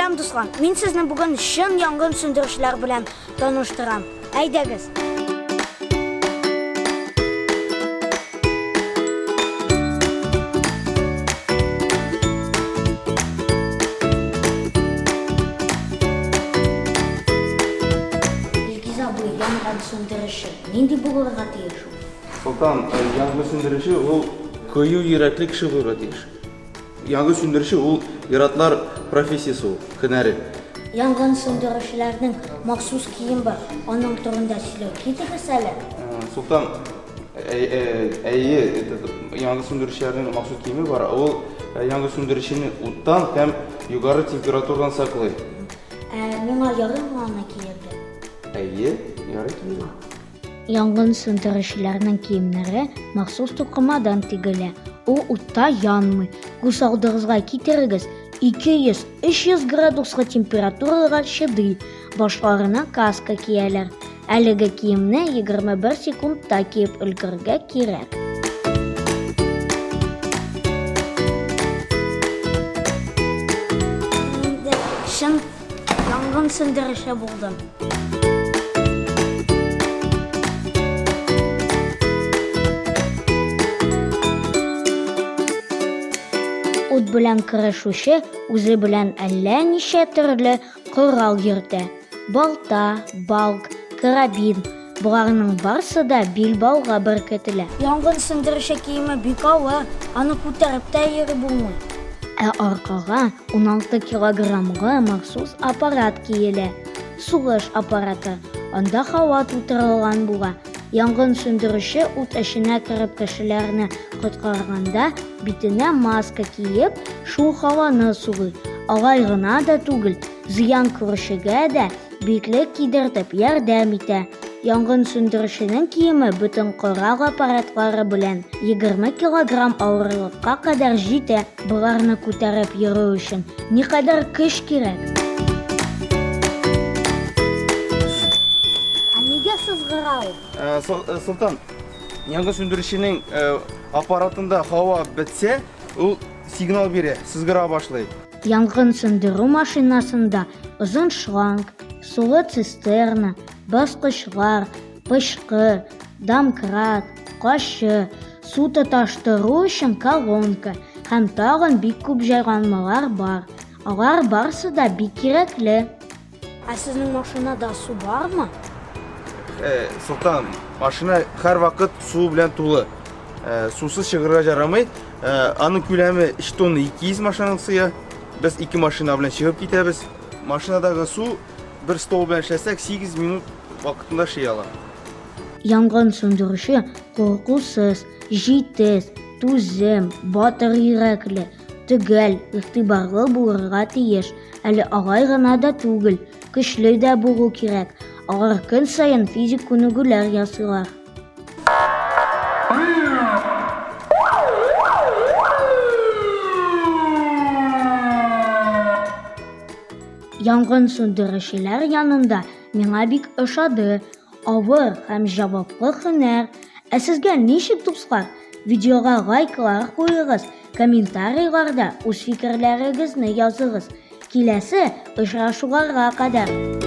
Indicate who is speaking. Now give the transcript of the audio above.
Speaker 1: Сәлам, дуслар! Мин сезне бүген чын янгын сүндерүчеләр белән таныштырам. Әйдәгез! Илгиз абый, янгын сүндерүче нинди булырга тиеш ул?
Speaker 2: Солтан, янгын сүндерүче ул кыю йөрәкле кеше булырга тиеш. Янгын сүндерүче ул ир-атлар профессиясе ул, һөнәре.
Speaker 1: Янгын сүндерүчеләрнең махсус кием бар, аның турында сөйләп китегез әле.
Speaker 2: Солтан, әйе, янгын сүндерүчеләрнең махсус киеме бар. Ул янгын сүндерүчене уттан һәм югары температурадан саклый.
Speaker 1: Ә миңа ярыймы аны кияргә?
Speaker 2: Әйе, ярый кияргә.
Speaker 1: Янгын сүндерүчеләрнең киемнәре махсус тукымадан тегелә. Ул утта янмый. Күз алдыгызга китерегез, 200-300 градуслы температурага чыдый. Башларына каска кияләр. Әлеге киемне 21 секундта киеп өлгерергә кирәк. Инде чын янгын сүндерүче булдым. Ут белән көрәшүче үзе белән әллә ничә төрле корал йөртә. Балта, балк, карабин, боларның барсы да билбауга беркетелә. Янгын сүндерүче киеме бик авыр, аны күтәреп тә йөреп булмый. Ә аркага 16 килограммлы махсус аппарат киелә. Сулыш аппараты. Анда һава тутырылган була. Янгын сүндерүче ут эченә кереп кешеләрне коткарганда битенә маска киеп, шул һаваны сулый. Алай гына да түгел, зыян күрүчегә дә битлек кидертеп ярдәм итә. Янгын сүндерүченең киеме бөтен корал аппаратлары белән 20 килограмм авырлыкка кадәр җитә. Боларны күтәреп йөрү өчен никадәр көч кирәк? Ә нигә сызгыра ул?
Speaker 2: Э, э, Солтан, янгын сүндерүченең э, аппаратында һава бетсә, ул сигнал бирә, сызгыра башлый.
Speaker 1: Янгын сүндерү машинасында озын шланг, сулы цистерна, баскычлар, пычкы, домкрат, кашчы, су тоташтыру өчен колонка һәм тагын бик күп җайланмалар бар. Алар барысы да бик кирәкле. Ә сезнең машинада су бармы?
Speaker 2: Э, Солтан, машина һәрвакыт су белән тулы. Э, сусыз чыгарга ярамый. Э, аның күләме 3 тонна 200 машинаның сыя. Без ике машина белән чыгып китәбез. Машинадагы су бер стол белән эшләсәк, 8 минут вакытында эшли ала.
Speaker 1: Янгын сүндерүче куркусыз, җитез, түзем, батыр йөрәкле, төгәл, игътибарлы булырга тиеш. Әле алай гына да түгел, көчле дә булу кирәк. Алар көн саен физик күнегүләр ясыйлар. Янгын сүндерүчеләр янында миңа бик ошады. Авыр һәм җаваплы һөнәр. Ә сезгә ничек, дуслар? Видеога лайклар куегыз, комментарийларда үз фикерләрегезне языгыз. Киләсе очрашуларга кадәр!